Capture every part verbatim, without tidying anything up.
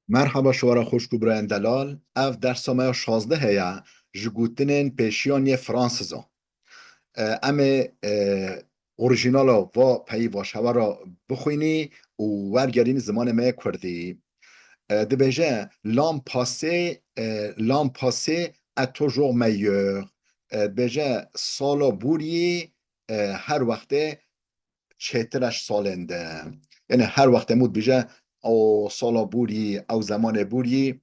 Merhaba şiwara xwişk û birayên delal. Ev dersa me ya şazdeh heye ji gotinên pêşiyan yê Fransizan. E, em ê, e, orîjînala va peyî va şeva ra bixwînî û wergerînî zimanê me yê kurdî. E, dibêje, L'an passé, e, l'an passé est toujours meilleur. E, dibêje, sala borî, e, her wextê çêtir e ji salên din. Yanî her wextê mû dibêje, o sala borî, ew zemanê borî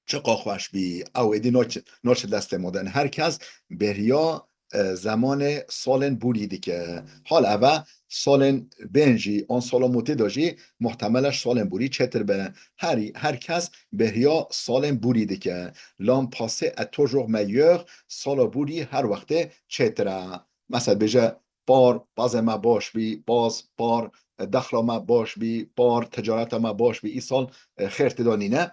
çiqa xweş bî, ew êdî naçe, naçe destê me de. Yanî her kes bêriya, e, zemanê salên borî dike. Hal eve salên bên jî, an sala mûtê de jî muhtemel e ji salên borî çêtir be. Her, her kes bêriya salên borî dike. L'an passé est toujours meilleur, sala borî her wextê çêtir e. Mesela bêje, par, pazê me baş bî, paz, par, e, dexla me baş bî, par, ticareta me baş bî, îsal, e, xêr tê de nîne.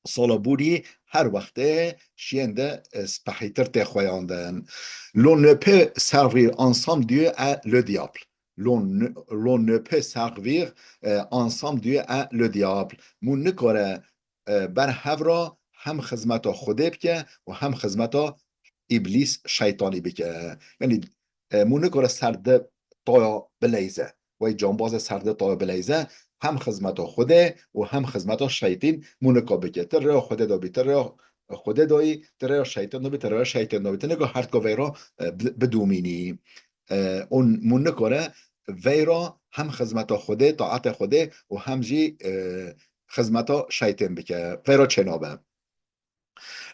Sala borî her wextê şiyên de, e, spehîtir tê xweyandin. L'on ne peut servir ensemble Dieu et le diable. L'on ne, l'on ne peut servir, e, ensemble Dieu et le diable. Mû nikare, e, ber hev ra hem xizmeta Xwedê bike û hem xizmeta Îblîs, şeytanî bike. Yanî, e, mû nikare ser di taya bileyze. Wey cambazê ser di taya bileyze, hem xizmeta Xwedê û hem xizmeta şeytîn mû nika bike. Ti rêya Xwedê de bî, ti rêya Xwedê de yî, ti rêya şeytan de bî, ti rêya şeytan de bî. Ti nika her tika veyra, e, bi-, bidomînî. E, û mû nikare veyra hem xizmeta Xwedê, taetê Xwedê û hem jî, e, xizmeta şeytên bike. Veyra çênabe.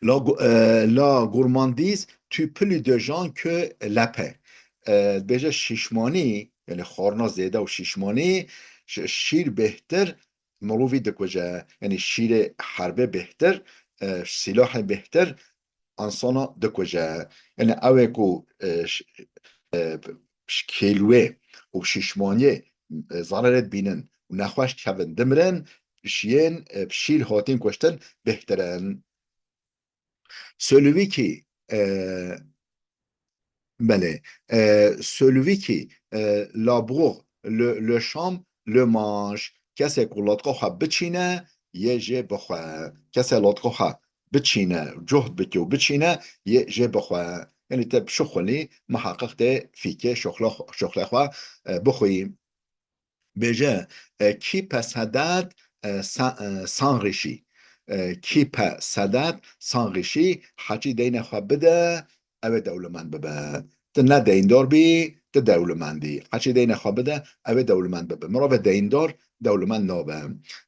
La go-, e, la gourmandise tue plus de gens que l'épée. E, dibêje şîşmanî, yanî xwarina zêde û şîşmanî, ş-, şîr bêhtir mirovî dikuje. Yanî şîrê herbê bêhtir, e, sîlahê bêhtir, insana dikuje. Yanî ew ê ku, e, ş-, e, ji kêlwê û şîşmaniyê, e, zererê dibînin û nexweş dikevin, dimirin, ji yên, e, bi şîr hatin kuştin bêhtir in. Celui qui, e, belê, e, celui qui, e, laboure le, le champ, le mange. Kesê ku latka xwe biçîne, yê jê bixwe. Kesê latka xwe biçîne, cuhd bike û biçîne, yê jê bixwe. Yanî te bişuxulî, miheqeq tê fîkê şuxla-, şuxlê xwe, e, bixwî. Bêje, e, qui peut s'aider, e, sa-, e, s'enrichit. E, qui peut s'aider s'enrichit, heçî deyne xwe bide, ew ê dewlemend bibe. Tu ne deyndar bî, tu dewlemendî. Heçî deyne xwe bide, ew ê dewlemend bibe. Mirovê deyndar dewlemend nabe.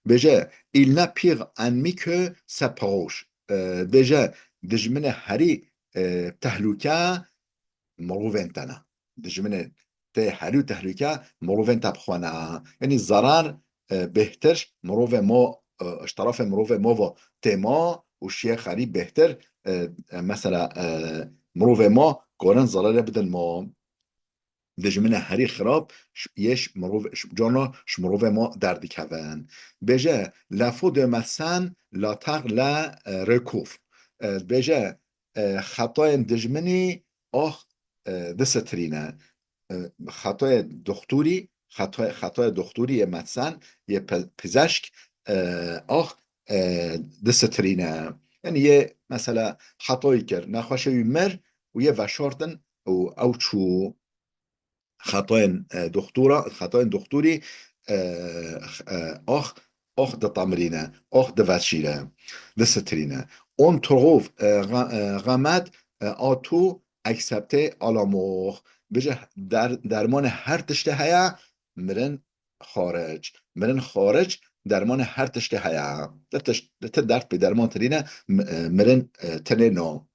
Bêje, il n'a pire ennemi que ses proches. E, bêje, dijminê herî, e, tehlûke mirovên te ne. Dijminê te herî û tehlûke mirovên te bi xwe ne. Yanî zerar, e, bêhtir mirovê mo, e, ji terefê mirovê mo ve tê ma û şiyê xerîb bêhtir, e, e, mesela, e, mirovê ma karin zerarê bidin ma. Dijminê herî xirab ş-, yê ji mirov-, ş-, carna ji mirovê ma derdikevin. Bêje, la faute de médecin, la terre le, e, recouvre. E, bêje, e, xetayên dijminî ax, e, disitirîne. E, xetayê doxtorî, xetay-, xetayê doxtorî yê medsen, yê pe-, pizişk, e, ax, e, disitirîne. Yanî yê mesela xetayî kir, nexweşê wî mir û yê veşartin û ew çû. Xetayên, e, doxtora, xetayên doxtorî, e, x-, e, ax, ax ditemirîne, ax diveşîre, disitirîne. On trouve, e, re-, e, remède, e, à tout excepté à la mort. Bêje der-, dermanê her tiştê heye, mirin xaric. Mirin xaric, dermanê her tiştê heye. Ti tişt, ti dert bê derman tirîne, m-, e, mirin, e, tenê no.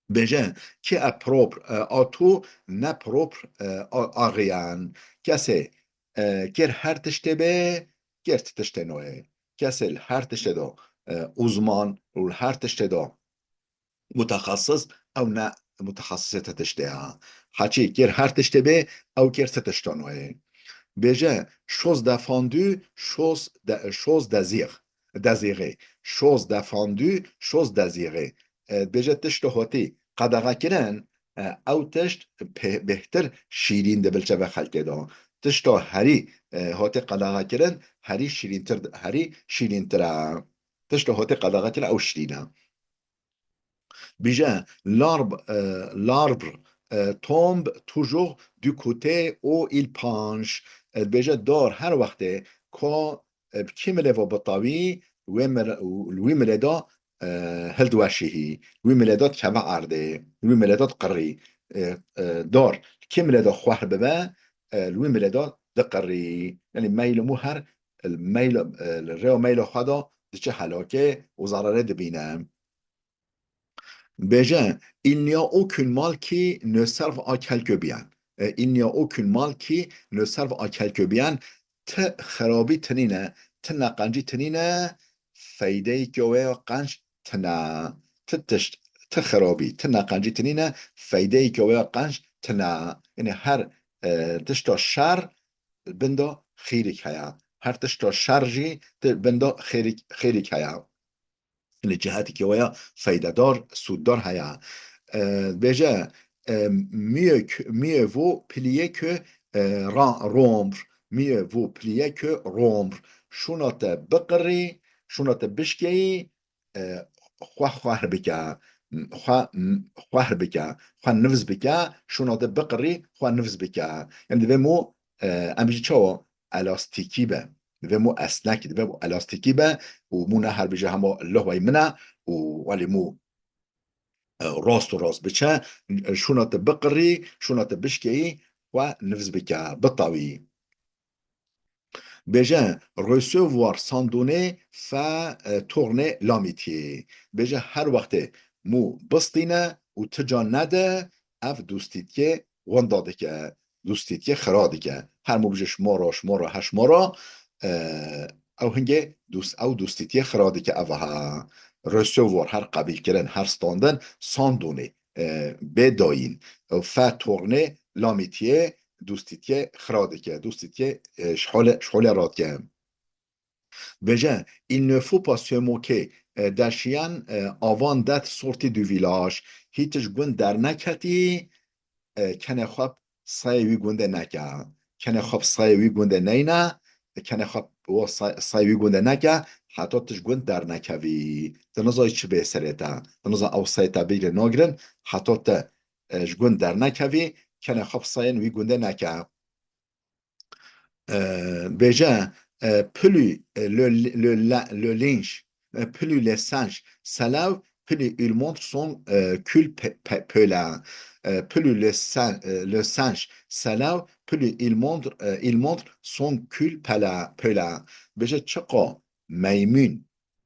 Bêje, qui est propre, e, à tout, n'est propre, e, à, à rien. Kesê, e, kêr her tiştê be, kêr ti tiştê noyê. Kesê li her tiştê do, e, uzman û li her tiştê do mutexesis, ew ne mutexesisê ti tiştê ha. Heçî kêr her tiştê be, ew kêr ti tişta noyê. Bêje, chose défendue, chose de-, chose désir-, désirée. Chose défendue, chose désirée. E, bêje tişt hotî qedexe kirin, e, ew tişt pê-, bêhtir şîrîn dibe li çavê xelkê de. Tişta herî, e, hate qedexekirin, herî şîrîntir, herî şîrîntir e. Tişta hate qedexekirin ew şîrîn e. Bêje, l'arbre, e, l'arbre, e, tombe toujours du côté où il penche. E, dibêje dar her wextê ka, e, bi kî milê ve bitawî, wê mil-, li wî milê de, e, hildiweşîhî, li wî milê de dikeve erdê, li wî milê de diqirî. E, e, dar li kî milê de xwehr bibe, e, li wî milê de diqirî. Yanî meyl û her, e, meyl, e, li rêya meyla xwe de diçe helakê û zererê dibîne. Bêje, il n'y a aucun mal qui ne serve à quelque bien. E, il n'y a aucun mal qui ne serve à quelque bien. Ti xerabî tinîne, ti neqencî tinîne, feydeyeke wê ya qenc tine. Ti tişt, ti xerabî, ti neqencî tinîne, feydeyeke wê ya qenc tine. Yanî her, e, tişta şer bin de xêrîk heye. Her tişta şer jî ti bin de xêrîk, xêrîk heye. Li cihetekî wê ya feydedar, sûddar heye. E, bêje, e, mieux que, mieux vaut plier que, e, ra-, rompre. Mieux vaut plier que rompre. Şûna te biqirî, şûna te bişkeyî, e, xwe xwehr bike, xwe, xwehr bike, xwe nivz bike, şûna te biqirî, xwe nivz bike. Yanî divê mû, e, em jî çawa elastîkî be. Divê mû esnek, divê mû elastîkî be û mû ne her bêje hema lihwey min e û welê mû, e, rast û rast biçe, şûna te biqirî, şûna te bişkeyî, xwe nivz bike, bitawî. Bêje, recevoir sans donner fait, e, tourner l'amitié. Bêje, her wextê mû bistîne û ti ca nede, ev dostîtiyê winda dike, dostîtiyê xira dike. Her mû bije şima ra, şima ra, her şima ra, e, ew hingê dost-, ew dostîtiyê xira dike, ev ha. Recevoir, her qebîlkirin, her standin, sans donner, e, bê dayîn. Fait tourner l'amitié, dostîtiyê xira dike, dostîtiyê, e, ji holê, ji holê radike. Bêje, il ne faut pas se moquer, e, des chiens, e, avant d'être sorti du village. Hî tu ji gund derneketî, e, kenê xwe sayê wî gundê neke. Kenê xwe sayê wî gundê neyne, kenê xwe wo say-, sayê wî gundê neke, heta tu ji gund dernekevî. Tu nizayî çi bê serê te. Tu nizayî ew sayê te bigre nagirin, heta tu, e, ji gund dernekevî, kenê xwe sayên wî gundê neke. E, bêje, e, plus, e, le, le, la, le linge, e, plus le singe se lève, plus il montre son, e, cul pe-, pe-, pelé. E, plus le sin-, e, le singe se lève, plus il montre, e, il montre son cul pelé, pelé. Bêje çiqa meymûn,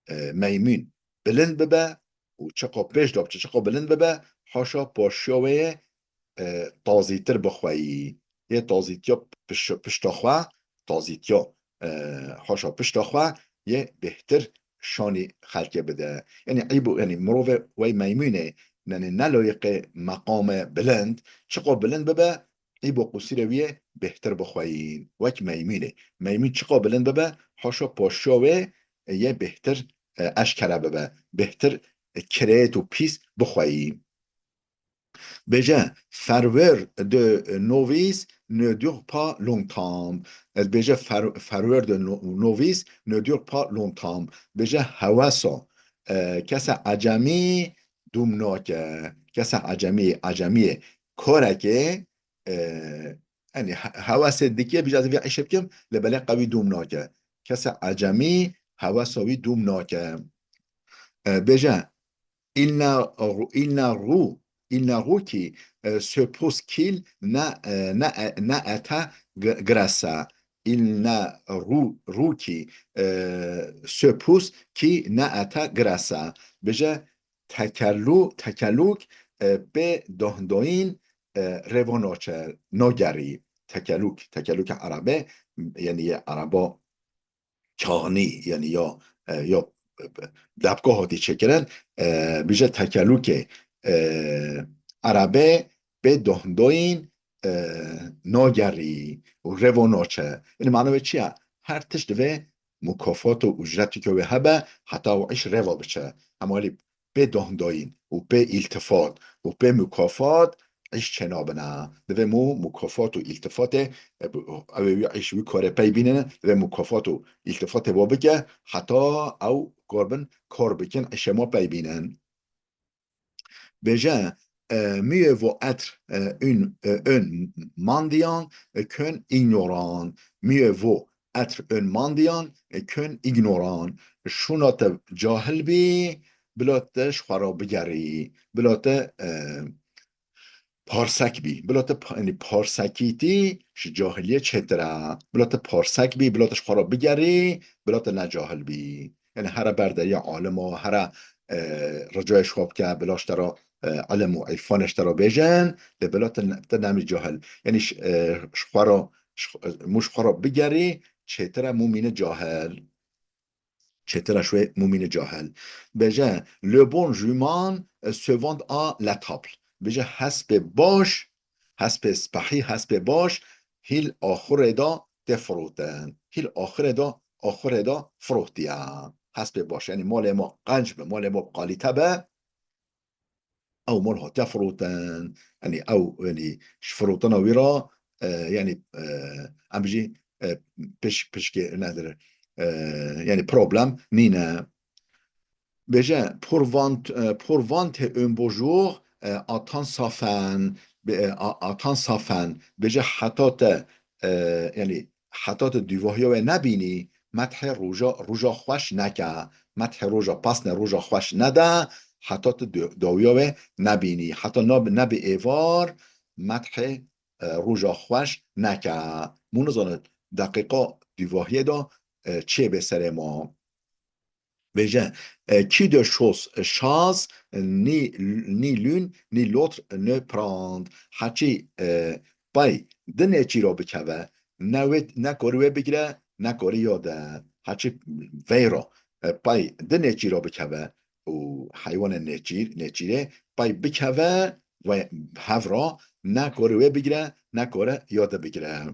e, meymûn bilind bibe û çiqa pêş de biçe, çiqa bilind bibe, haşa paşiya wê yê, e, tazîtir bixweyî. Yê tazîtiya piş-, pişta xwe, tazîtiya, e, haşa pişta xwe yê bêhtir şanî xelkê bide. Yanî eyb û, yanî mirovê wey meymûnê, yanî ne layiqê meqamê bilind, çiqa bilind bibe, eyb û qusîrê wî yê bêhtir bixweyî. Wek meymûnê. Meymûn çiqa bilind bibe, haşa paşiya wê yê bêhtir, e, eşkere bibe. Bêhtir, e, kirêt û pîs bixweyî. Bêje, ferveur de novice ne dure pas longtemps. Ez bêje, fer-, ferveur de no-, novice ne dure pas longtemps. Bêje, hewesa, e, kesa ecemî dûm nake. Kesa ecemî, ecemiyê korekê, e, yanî he-, hewesê dike, bêje ez vê îşê bikim, lê belê qewî dûm nake. Kesa ecemî hewesa wî dûm nake. E, bêje, il n'a, il n'a roux, il n'a roux qui, euh, se pousse qu'il n'a, euh, n'a, n'a été gr-, graissa. Il n'a roux, roux qui, euh, se pousse qui n'a été graissa. Bêje, tekelû-, tekelûk, e, pê dohndoyîn, e, rêva naçe, nagerî. Tekelûk, tekelûka erebe, yanî yê ereba kağnî, yanî ya, e, ya, e, debka hatî çêkirin, e, bêje tekelûkê, e, erebe pê dohndoyîn, e, nagerî û rêva naçe. Yanî mana wê çi ye? Her tişt divê mukafat û ujreteke wê hebe, heta ew îş rêva biçe. Hema welî pê dohndoyîn û pê îltifat û pê mukafat îş çênabine. Divê mû mukafat û îltifatê, e, bi, ew ê wî îş wî karê pey bînin, divê mukafat û îltifatê bo bike, heta ew kar bin, kar bikin, îşê ma pey bînin. Bêje, e, mieux vaut être, e, une, e, un mendiant, e, qu'un ignorant. Mieux vaut être un mendiant, e, qu'un ignorant. Şûna te cahil bî, bila te ji xwe re bigerî, bila te, e, parsek bî. Bila te pa-, yanî parsekîtî ji cahiliyê çêtir e. Bila te parsek bî, bila te ji xwe re bigerî, bila te ne cahil bî. Yanî here berderiya alima, here, e, ricayê ji xwe bike, bila ji te re, e, ilim û îrfanê ji te re bêjin, lê bila te ne-, te nemî cahil. Yanî ş-, e, ji xwe re, ji xwe, mû ji xwe re bigerî, çêtir e mû mîne cahil. Çêtir e ji wê mû mîne cahil. Bêje, le bon jument, e, se vend à l'étable. Bêje, hespê baş, hespê spehî, hespê baş, hîl axurê de tê firotin. Hîl axurê de, axurê de firotiye. Hespê baş, yanî malê ma qenc be, malê ma bi qalîte be, ew mal hatiye firotin. Yanî ew, yanî ji firotina wî re, e, yanî, e, em bijî, e, piş-, pişkê nedir, e, yanî problem nîne. Bêje, pour vant-, e, pour vanter un beau jour, e, attends sa fin, be-, e, a-, attends sa fin. Bêje, heta te, e, yanî heta tu dûvahiya wê nebînî, methê roja, roja xweş neke, methê roja pesne, roja xweş nede, heta tu du-, dawiya wê nebînî, heta nab-, nebi êvar, methê, e, roja xweş neke. Mû nizane deqîqa dûvahiyê de, e, çê bê serê ma. Bêje, e, qui de chose chasse, ni, ni l'une, ni l'autre ne prend. Heçî, e, pey di nêçîra bikeve, ne wê, ne kori wê bigire, ne kori ya de. Heçî veyra, e, pey di nêçîra bikeve û heywanê nêçîr, nêçîrê pey bikeve ve hev ra, ne kori wê bigire, ne kori ya de bigire.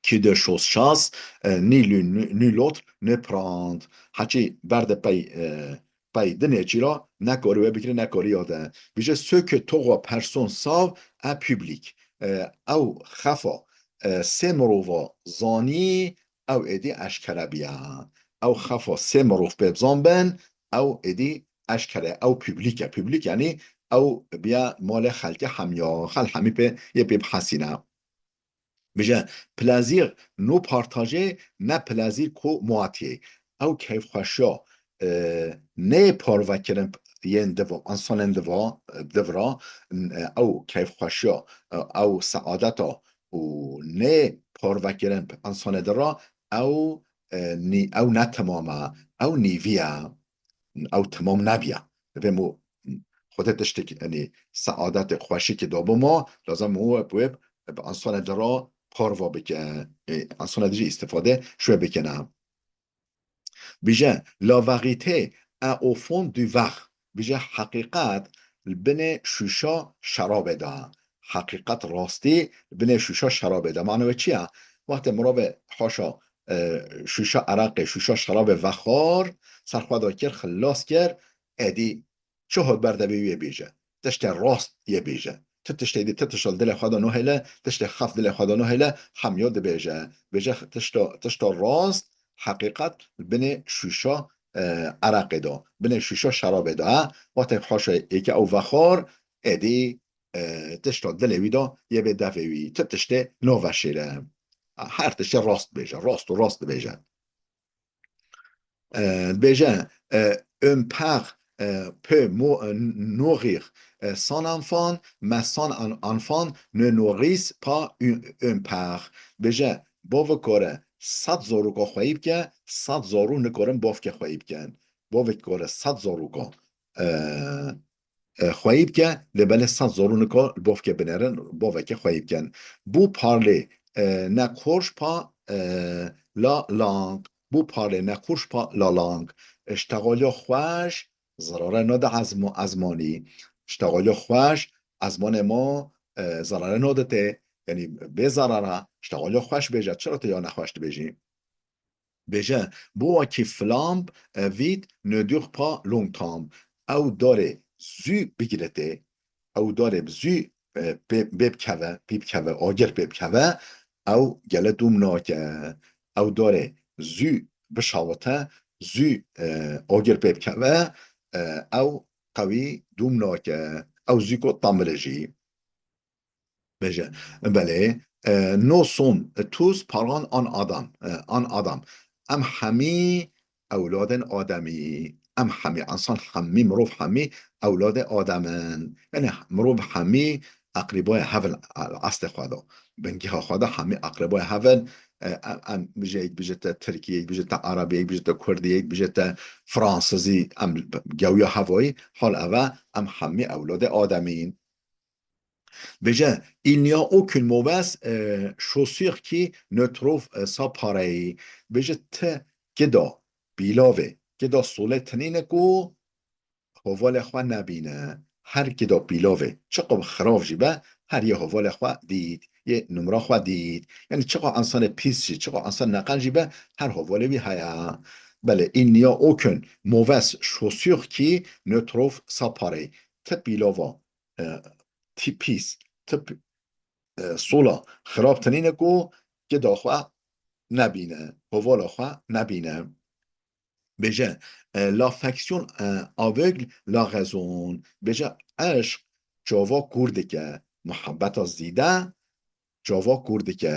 Qui de chose chasse, e, ni l'une, ni, ni l'autre ne prend. Heçî berde pey, e, pey di nêçîra, ne kori wê bigire, ne kori ya de. Bêje, ce que trois personnes savent est public. E, ew xefa, e, sê mirova zanî, ew êdî eşkere biya. Ew xefa sê mirov pê bizan bin, ew êdî eşkere, ew publik e. Publik yanî ew biya malê xelkê hemiya, xelk hemî pê, yê pê bihesîne. Bêje, plaisir non partagé n'est plaisir qu'à moitié. Ew keyfxweşiya, e, nê parvekirin yên diva, insanên diva, e, divra, n-, e, ew keyfxweşiya, e, ew seadeta û nê parvekirin insanê dira, ew, e, nî-, ew ne temam e, ew nîvî ye. Ew temam nebiye. Divê mû Xwedê tiştek, yanî seadetê xweşikê da bo ma, lazim wê, wê bi insanê dira parva bike, e, insanê dî jî îstîfade ji wê bikene. Bêje, la vérité est au fond du verre. Bêje, heqîqet li binê şûşa şerabê de. Heqîqet, rastî li binê şûşa şerabê de. Mane wê çi ye? Wextê mirovê haşa, e, şûşa ereqê, şûşa şerabê vexwar, ser xwe de kir, xilas kir, êdî çi hat ber devê wî yê bêje. Tiştê rast yê bêje. Tu tiştê dî, tu tişt dilê xwe de nahêle, tiştê xef dilê xwe de nahêle, hemiya dibêje. Bêje tişta, tişta rast, heqîqet li binê şûşa, e, ereqê de, binê şûşa şerabê de. Wextê haşa yeke ew vexwar, êdî, e, tişta dilê wî de yê bê devê wî. Tu tiştê naveşêre. Her tiştê rast bêje, rast û rast dibêje. E, dibêje, e, un père, e, peut mo-, e, nourrir, e, son enfant, mais son en-, enfant ne nourrit pas un, un père. Dibêje, bavek kare sed zaroka xweyî bike, sed zarok nikarin bavkê xweyî bikin. Bavek kare sed zaroka, e, e, xweyî bike, lê belê sed zarok nika li bavkê binêrin, bavekê xweyî bikin. Beau parler, e, n'écorche pas, e, la langue. Beau parler n'écorche pas la langue. Ji texaliya xweş zerare nade ezmo-, ezmanî. Ji texaliya xweş ezmanê ma, e, zerare nade tê. Yanî bê zerare, ji texaliya xweş bêje, çira tê ya nexweş dibêjî? Bêje, bois qui flambe, e, vite ne dure pas longtemps. Ew darê zû bigire tê, ew darê bi zû e, pê, pê bikeve, pê bikeve, agir pê bikeve, ew gele dûm nake. Ew darê zû bişawite, zû, e, agir pê bikeve, e, ew qewî dûm nake. Ew zû ku tamile jî. Bêje, belê, e, nous sommes tous parents en Adam, e, en Adam. Em hemî ewladên Ademî. Em hemî, insan hemî, mirov hemî ewladê Adem in. Yani mirov hemî eqrîbaya hev in, e, eslê xwe de. Bingeha xwe de hemî eqrîbaya hev in. E, em, em bijê, yek bijê te Tirkî, yek bijê te Erebî, yek bijê te Kurdî, yek bijê te Fransizî, em gewiya hevayî, hal ev e, em hemî ewladê Ademî in. Bêje, il n'y a aucune mauvaise, euh, chaussure qui ne trouve, euh, sa pareille. Bêje, ti kida pîlavê, kida solê tinîne ku hovalê xwe nebîne. Her kida pîlavê, çiqo xirav jî be, her yê hovalê xwe dît, yê numra xwe dît. Yani çiqo insanê pîs jî, çiqo insan neqel jî be, her hovalê wî heye. Belê, il n'y a aucune mauvaise chaussure qui ne trouve sa pareille. Ti pîlava e, ti pîs, ti p-, e, sola xirab tinîne ku kida xwe nebîne, hovala xwe nebîne. Bêje, e, l'affection, e, aveugle la raison. Bêje, eşq çava kûr dike, muhabbeta zîde çava kûr dike.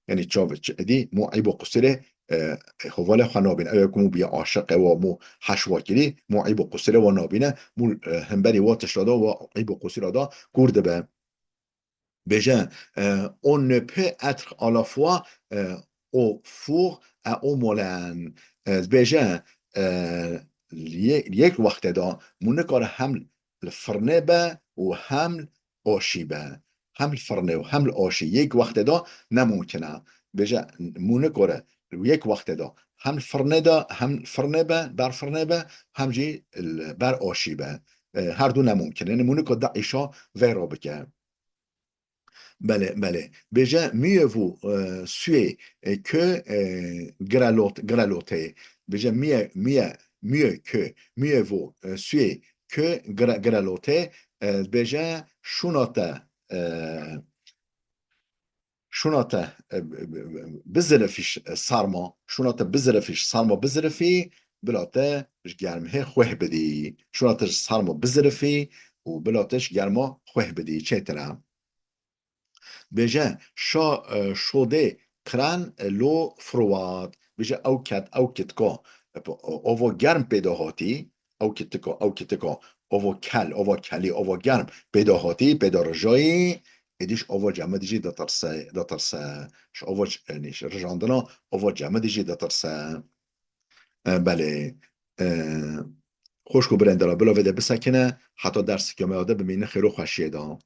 Yani çav-, ç-, êdî mû eyb û qusirê, e, hovalê xwe nabîne. Ew ku mû biye aşiq e, wa mû heşwa kirî, mû eyb û qusirê wa nabîne. Mû, e, hemberî wa tişta da, wa eyb û qusira da kûr dibe. Bêje, e, on ne peut être à la fois, e, au four et au moulin. E, bêje, e, yê-, yek wextê da mû nikare hem li firnê be û hem aşî be. Hem li firnê û hem li aşî yek wextê de nemumkin e. Bêje, mû nikore yek wextê de hem li firnê de, hem li firnê be, ber firnê be, hem jî li ber aşî be. E, her du nemumkin e. Yani mû niko da îşa vê re bike. Belê, belê. Bêje, mieux vaut, e, suer, e, que, e, grelot-, grelotter. Bêje, mieux, mieux, mieux que, mieux vaut, e, suer que gre-, grelotter. E, bêje, şûna te, e, şûna te, e, bi-, bi-, bi-, bizirifî ş-, e, sarma, şûna te bizirifî ş-, sarma bizirifî, bila te ji germihê xweh bidî. Şûna te ji sarma bizirifî û bila te ji germa xweh bidî. Çêtir e. Bêje, şa-, e, şodê kiran, e, lo froid. Bêje, ew ket, ew kitika, e, p-, o-, ova germ pêda hatî, ew kitika, ew kitika, ova kel, ova kelî, ova germ pêda hatî, pêda rijayî, êdî ji ova cemidî jî ditirse, ditirse. Ji ova c-, yanî ji rijandina ova cemidî jî ditirse. E, belê. E, xwişk û birên dira, bila vê de bisekine, heta dersikê me ya de bimîne xêr û xweşiyê de.